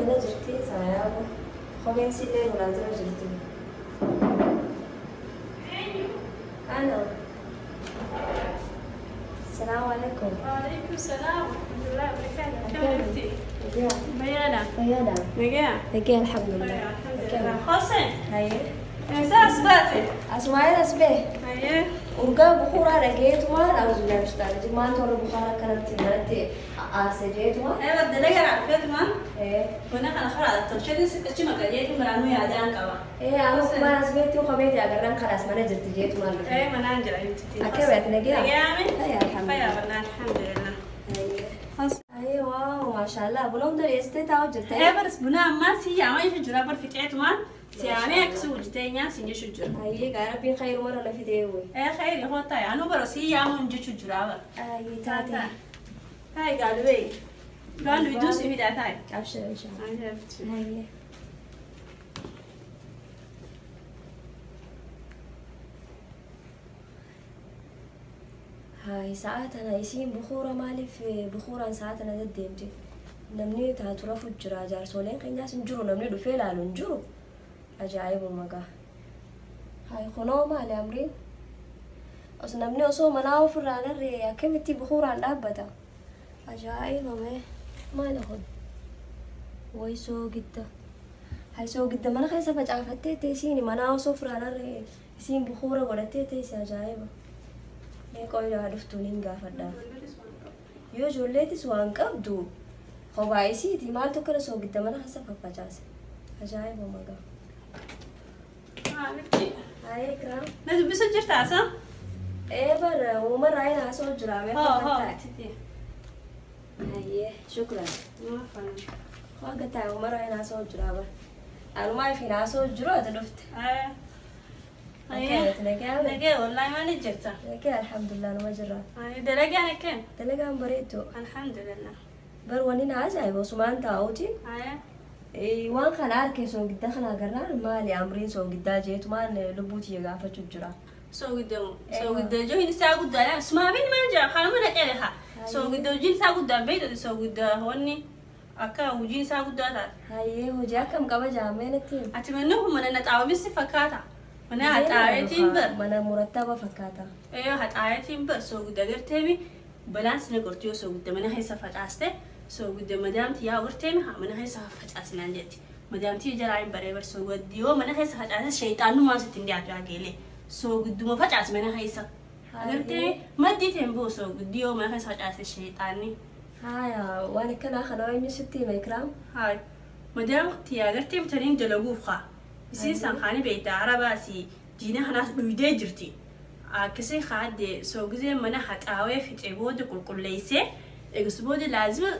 Mana jirti saayaabo. Kopheen sillee ulaa jira jirti. Ana. Salaamu alaikum. وعليكم السلام ورحمة الله وبركاته. كيف أنت؟ بيانا. Fayyaadha. نجاة. Nagee alhamdulillah. الحمد لله. حسن. Hayyee. إنسان أصبعتي. Asmaa'eel as bee. أيه. Urgaa bukuuraa dhageetumaan auzubillahi min shaytaani rajiim. Maaltu warra bukaaraa akkanatti manatti aase jeetumaan. أيوة الدلجة على فكرة ما. Ee. وانا أنا خلاص الترشيد ستة شيء ما كان يجي مرانو يا دان كوا. Ee akkuma as beektu kopheeti agarraan kalaas mana jirti jeetumaan dhufe. إيه ما ننجل أنت. Akka beektu nagee. نجاة. Hayyee alhamdulillah. خير والله الحمد لله. Hayyee. حسن. Hayyee waaw maashaallah buna hunda dhiyeessitee taa'u jirta. إيه بس بنا ما سي ما يشجر بر في تعيت ما سيامي أكسو وجتين يا سينجي شجر. Hayyee gaa rabbiin khayru mara na fidee wuy. إيه خير هو تاي أنا برسي يا من جي شجر. Hayyee taate. هاي قالوا لي قالوا يدوس إيه ده تاي. Abshir inshallah. Hayyee. Hayi sa'a tana isiin bukuura maaliif bukuuraan sa'a tana deddeemti? Namni taatu rafu jira jaarsoleen keenyaas hin jiru namni dhufee ilaalu hin jiru. Ajaa'ibuma gaa. Hayi kunoo maali amriin? Os namni osoo manaa ofirraa narree akkamitti bukuuraan dhaabbata? Ajaa'iba mee maali kun? Wayi soogidda. Hayi soogidda mana keessa facaafattee teessiin manaa osoo ofirraa narree isiin bukuura godhattee teessi ajaa'iba. Mee qoyilaa dhuftuun hin gaafadha. Yoo ijoolleetis waan qabdu kophaa isiiti maaltu akkana soogidda mana keessa faffacaase? Ajaa'iba magaa. Hayi Ikraam. لازم بس جرت عسى Ee bara uumarraa hin haasa'u jira mee ها ها faffacaa. Hayyee shukran. Waaqa taa'e uumarraa hin haasa'u jira bara. Anumaa if hin haasa'u jiru ati dhufte. Akkanatti nagaa mee? نجاة والله ما نجرت. Nagee alhamdulillah numa jirra. دلقة أنا كم. Dalagaan bareedduu. الحمد لله. Bar wanni na ajaa'iba osumaan taa'uutiin هاي. waan kana harkee soogidda kana agarraan maali amriin soogiddaa jeetumaan lubbuu tiyya gaafachuu jira. سو قدام سو قدام جو هنا ساعة قدام لا اسمع بين ما نجا خلاص ما نجا سو قدام جين ساعة قدام بيت سو قدام هوني أكا وجين ساعة قدام Hayyee hojii akkam qaba jaamee natti himi. أتمنى من أنا تعاوي فكاتا من هتعاوي بر Mana murattaba fakkaata. ايوه هتعيطي بس سو قد قرتمي بلانس نقرتيو سو قد من هي سفت عسته سو قد مدامتي يا قرتمي من هي سفت عسنا جت مدامتي جرايم بريبر سو قد يو من هي سفت عسته شيطان ما ستندي عجلي سو قد ما فت عس من هي سف قرتمي ما ديتهم بو سو قد يو من هي سفت عسته شيطاني. Haya waan akkanaa kana eenyu sitti hime Ikraam? هاي مدامتي يا قرتمي ترين دلوقوفها يصير سانخاني بيت عرباسي دينا هناس بيدي جرتي akkasii haadde soogizee mana haxaawee fixee booda qulqulleessee eegas booda laazima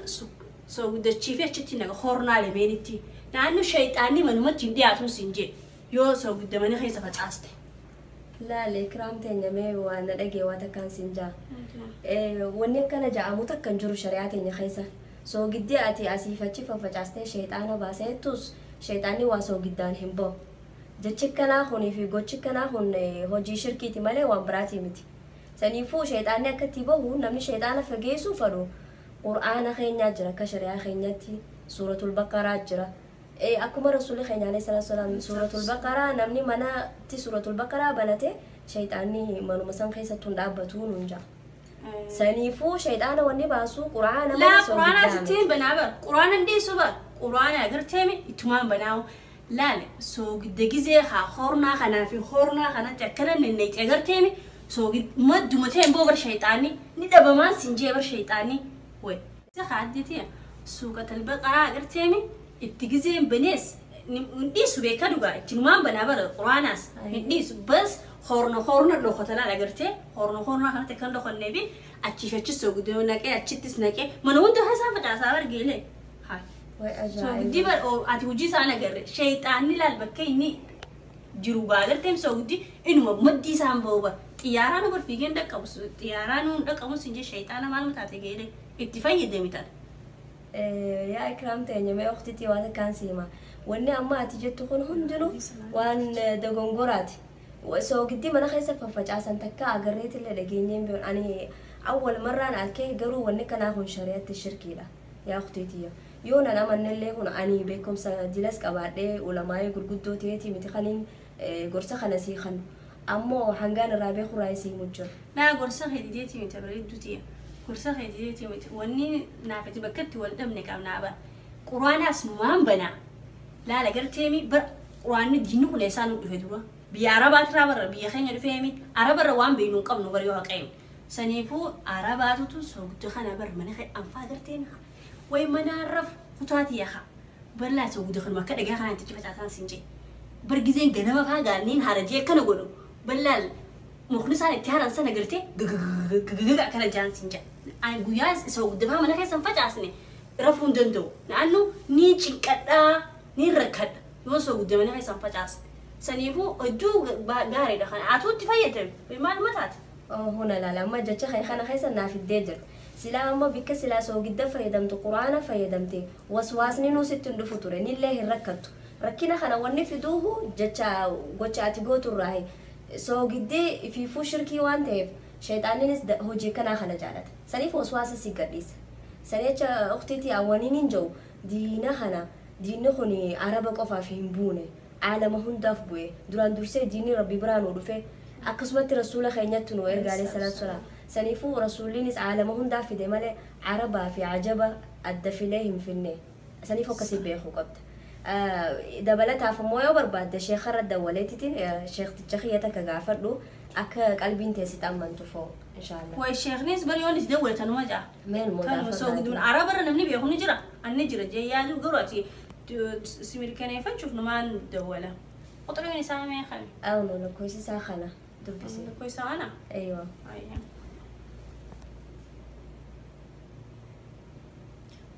soogiddachiifee achitti naga hornaa lameenitti naannoo shayxaanni manumatti hin dhiyaatu siin jee yoo soogidda mana keessa facaaste. Laale Ikraam teenya mee waan na dhagee waa takkaan siin jaa. Wanni akkana ja'amu takka hin jiru shari'aa teenya keessa. Soogiddi ati asiif achi faffacaastee shayxaana baaseettus shayxaanni waa soogiddaan hin bahu. Jechi akkanaa kunii fi gochi akkanaa kun hojii shirkiiti malee waan biraatii miti. Saniifuu shayxaanni akka itti bahu namni shayxaana fageessuu fedhu qur'aana keenyaa jira akka shari'aa keenyaatti suuratul baqaraa jira. Akkuma rasuulli keenya alayhi salaatu wasalaam suuratul baqaraa namni manatti suuratul baqaraa banate shayxaanni manuma san keessatti hin dhaabbatu nuun ja'a. Saniifuu shayxaana wanni baasu qur'aana Laa malee quraana soogiddaa miti. sittiin banaa bara quraana hin dhiisu bara quraana agarteemi ittumaan banaawu laale soogidda gizee haa hornaa kanaa fi hornaa kanatti akkana nenneeqe agarteemi soogid madduma ta'e boo bar shayxaanni ni dhabamaan siin jee bar shayxaanni way. Isa haaddeeti suuqatal baqaraa agarteemi itti gizeen banees hin dhiisu beeka dhugaa ittinumaan banaa bara quraanaas hin dhiisu bas horna horna dhokotanaan agartee horna hornaa kanatti akkan dhokonnee fi achiif achis soogidda naqee achittis naqee mana hunda hasaa facaasaa bargeelee. Haa. Way Soogiddi ajaa'iba. bar ati hojii isaan agarre shayxaanni laal bakka inni jiru gaa agarteem soogiddi inuma maddii isaan bahu bar xiyyaaraan bar fiigeen dhaqqabu xiyyaaraan nuun dhaqqabu sin jee shayxaana maal mataate geelee itti fayyadami tan. Yaa Ikraam teenya mee ukhtitii waa takkaan si hima. Wanni amma ati jettu kun hundinuu waan dogongoraati. Soogiddi mana keessa faffacaasan takka agarreetillee dhageenyeen beeknu. Ani awwal marraan arkee garuu wanni kanaa kun shari'atti shirkiidha. Yaa ukhtiitiyya. Yoo nan amannellee kun ani beekumsa dilas qabaadhee ulamaa'ee gurguddoo ta'eeti miti kaniin gorsa kana sii kanu. Ammoo hangaan irraa beeku irraa isii himu jira. Laa gorsa keetiiteeti miti bareedduuti. Gorsa keetiiteeti miti wanni naafati bakka itti wal dhabne qabnaa bara. Quraanaas numaan banaa. Laala garteemi bara quraanni diinni kun eessaa nu dhufe dura. Biyya Arabaatirraa barra biyya keenya dhufeemi Arabarra waan beeknu hin qabnu bara yoo haqeemi. Saniifuu Arabaatutu soogidda kana bar mana kee anfaa garteemi haa. Way manaan rafu kutaati yaa haa. Bal'aa soogidda kanuma akka dhagaa kanaan itti facaasaan siin jee. Bar gizeen ganama faa gaanniin harajee akkana godhu. Bal'aa mukni isaan itti haran sana gartee gagagaga akkana jaan siin jee. Ani guyyaa soogidda faa mana keessa hin facaasne rafuu hin danda'u. Naannoo ni cinqadhaa ni rakkadha yoo soogidda mana keessa hin facaasne. Saniifuu hedduu gaariidha kana atuu itti fayyadame maal mataati. Huna laala amma jecha kee kana keessa naaf iddee jirti. Silaa amma bikka silaa soogidda fayyadamtu quraana fayyadamte waswaasni nuu sitti hin dhufu ture nillee hin rakkattu. Rakkina kana wanni fiduuhu jecha gocha ati gootu irraa soogiddee ifiifuu shirkii waan ta'eef shayxaaninis hojii kanaa kana jaalata. Saniif waswaasa si gadhiisa. Sanicha ukhtiitii awwaniin hin jiru diina kana diinni kun araba qofaaf hin buune aalama hundaaf bu'e duraan dursee diinni rabbi biraa nu dhufe akkasumatti rasuula keenyatti nu erga alayhi salaatu salaam. Saniifuu rasuulliinis aalama hundaaf fide malee arabaa fi ajaba adda filee hin finne. Saniif akkasii beekuu qabda. Dabalataaf immoo yoo barbaadde sheekarra dawwaleetitiin sheekticha kiyya takka gaafadhu akka qalbiin teessi amantu foo inshaallah. Way sheeknis bari yoon itti dawwalatanuma jaa. Meen moo Kanuma soogidduun arabarra namni beeku ni jira. Anni jira jee yaadu garuu ati si mirkaneeffachuuf numaan dawwala. Quxuriin isaa meeqami? Awno lakkoofsi isaa kana dubbisi. Lakkoofsa kana? Aywa.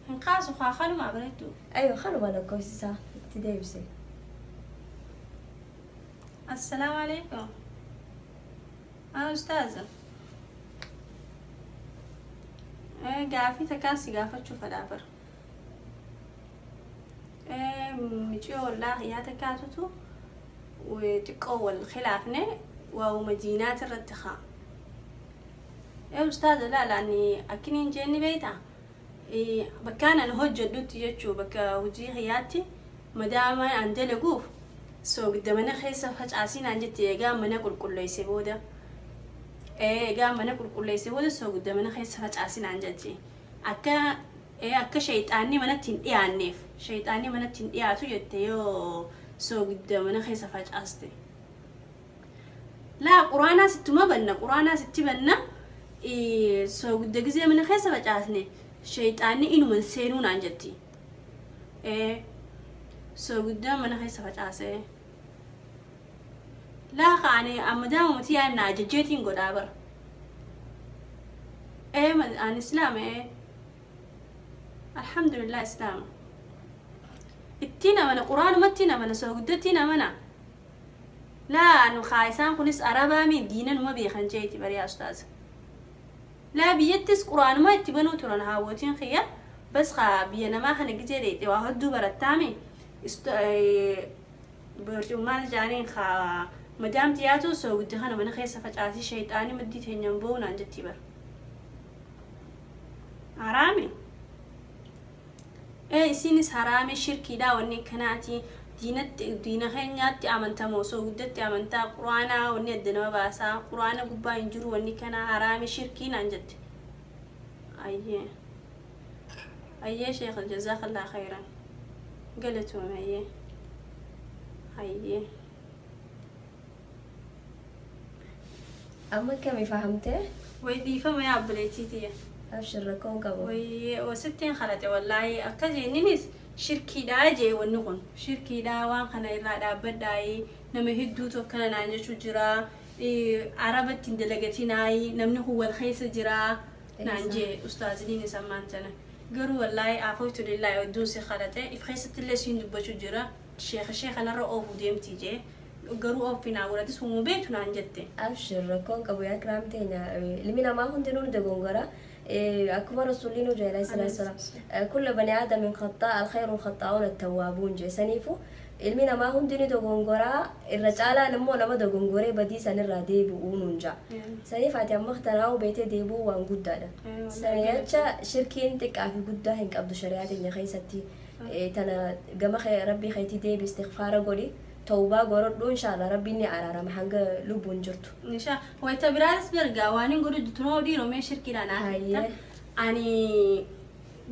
Hin kaasu haa kanuma bareeddu. Aywa kanuma lakkoofsi isaa itti deebise. Assalaamu alaikum. Haa ustaaza. Gaafii takkaan si gaafachuu fedhaa bara. Miciyoo wallaa yaa takkaatutu xiqqoo wal khilaafne waa'uma diinaati irratti haa. Ustaaza laala ani akkiniin jeenni beektaa? Bakkaan ani hojjedhutti jechuu bakka hojii kiyyaatti madaama an dalaguuf soogidda mana keessa facaasinaan jetti eegaa mana qulqulleesse booda. Eegaa mana qulqulleesse booda soogidda mana keessa facaasinaan jetti. Akka shayxaanni manatti hin dhiyaanneef shayxaanni manatti hin dhiyaatu jette yoo soogidda mana keessa facaaste. Laa quraanaa sittuma banna quraanaa sitti banna soogidda gizee mana keessa facaasne shayxaanni inuma seenuu naan jetti. Soogidda mana keessa facaase. Laa kaane amma daa'imumti yaa na ajajjeetiin godhaa bara. Ani islaama Alhamdulillah islaama. Ittiin amana quraanumatti amana soogiddattiin amana. Laa anu isaan kunis arabaami diinanuma beekan jeeti bariyaa ustaaza. Laa biyyattis quraanuma itti banuu turan haawwatiin xiyya bas haa biyya namaa kana gizee dheedhe waa hedduu barattaami. Maal jaaniin haa madaamti yaatu soogidda kana mana keessa facaasii shayxaanii maddii teenyaan ba'uu naan jetti bara. Haraami. Isinis haraami shirkiidha wanni kanaati diina keenyaatti amantamoo soogiddatti amantaa quraanaa wanni adda nama baasaa quraana gubbaa hin jiru wanni kanaa haraami shirkii naan jette. Ayyee. Ayyee sheekh jazaakallah khayran. Galatoome ayyee. Ayyee. Amma kami fahamtee? Way dhiifama yaa obboleettiitiya. Abshir rakkoon qabu. Way wasittiin khalate wallaahi akka jenninis shirkiidhaa jee wanni kun shirkiidhaa waan kana irraa dhaabbadhaayi nama hedduutu akkana naan jechuu jira arabatti hin dalagatinaayi namni kun wal keessa jira naan jee ustaaziniin isa ammaan tana garuu wallaahi afoytu lillaahi hedduun si khalate if keessatti illee siin dubbachuu jira sheekha sheekanarra oofuu deemti jee garuu oofii naa godhatis humuu beektu naan jette. Abshir rakkoon qabu yaa kiraam teenya ilmi namaa hundinuu ni dogongora. Akkuma rasuulli nu jedhe alayhi salaatu wasalaam kullu bani aadamin khaxaa alkhayru alkhaxaa'uun attawwaabuun jee saniifu Ilmi namaa hundi ni dogongoraa, irra caalaan immoo nama dogongoree badii sanirraa deebi'uu nuun ja'a. Saniif ati amma tanaa'uu beetee deebi'uu waan guddaadha. Sanii jecha shirkiin xiqqaa fi guddaa hin qabdu shari'aa teenya keessatti. Tana gama rabbii keetii deebi, istighfaara godhi, tawbaa godhadhu, inshaalla rabbiin ni araarama hanga lubbuun jirtu. Nisha wayita biraatis bergaa waan hin godhu tunoo dhiiroo mee shirkiidhaan Hayyee. Ani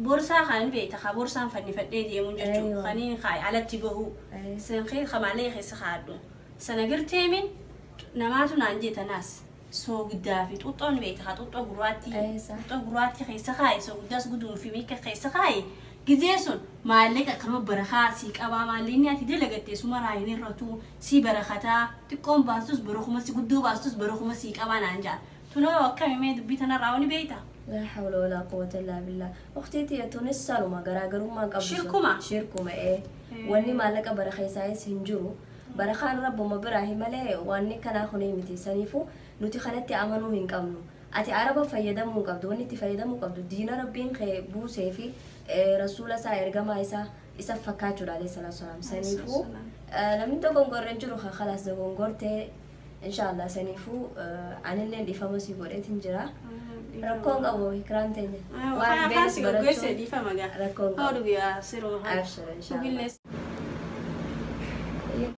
borsaa kan beekta ka borsaan fannifadhee deemuun jechuudha. Kaniin kaay alatti bahu. San kee kamaalee keessa kaadhu. Sana garteemin namaatu naan jee tanaas soogiddaa fi xuxxoon beekta ka xuxxoo gurraattii. Xuxxoo gurraattii keessa kaaye, soogiddaas guduunfi miika keessa kaaye. Gizee sun maallaqa akkanuma barakaa sii qabaa, maallaqni ati dalagatte suma raayin irratu sii barakataa, xiqqoon baastus barakuma si guddoo baastus barakuma sii qabaa naan ja'a. Tunoo akkami mee dubbii tanarraa wani beekta? Laa hawla walaa quwwata illaa billah. Ukhtii tiyya, tunis sanuma, garaagarummaa qabdu sun. Shirkuma? Shirkuma ee. Wanni maallaqa barakeessaayis hin jiru. Barakaan rabbuma biraahi malee wanni kanaa kunii miti. Saniifuu nuti kanatti amanuu hin qabnu. Ati araba fayyadamuu hin qabdu. Wanni itti fayyadamuu qabdu diina rabbiin kee buusee fi rasuula isaa, ergamaa isaa isa fakkaachuudha, alayhi salaatu wasalaam. Saniifuu namni dogongorre hin jiru, khalaas dogongortee inshallah. Saniifuu anillee dhiifama si godheetin jira. Rakkoon qabu, ikiraan teenya. Waan beektu si goggoyse barachuun dhiifama gaa. Rakkoon qabu. Hodhu guyyaa siruma. Abshir, inshallah.